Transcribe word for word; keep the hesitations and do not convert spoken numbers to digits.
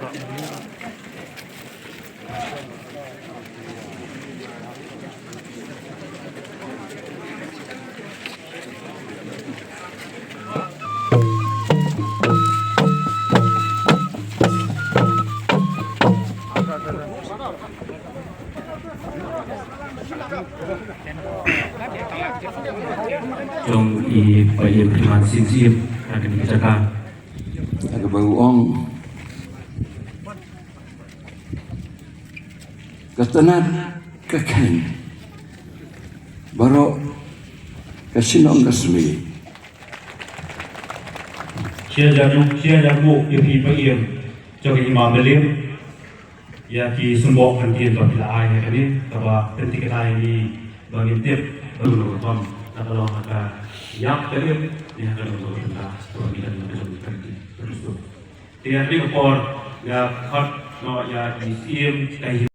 Jong i Paiem Tymmen Sing Syiem ha kane ka jaka. Ka ba u ong ka tnat ka kheiñ baroh ka shnong ka smi. Sha jar ju, sha jar ju ïa phi Paiem jong i Ma Mylliem. Ïa ki symboh kyntien ba phi la ai ha kane kaba pynthikna ïa ngi ba ngin tip ba u rukom la ka long ha ka ïap ka lip ne ha ka long ka bynta kaba ngi don ka jong ka kyntien. Te ha kane ka por nga khot noh ïa i Syiem ka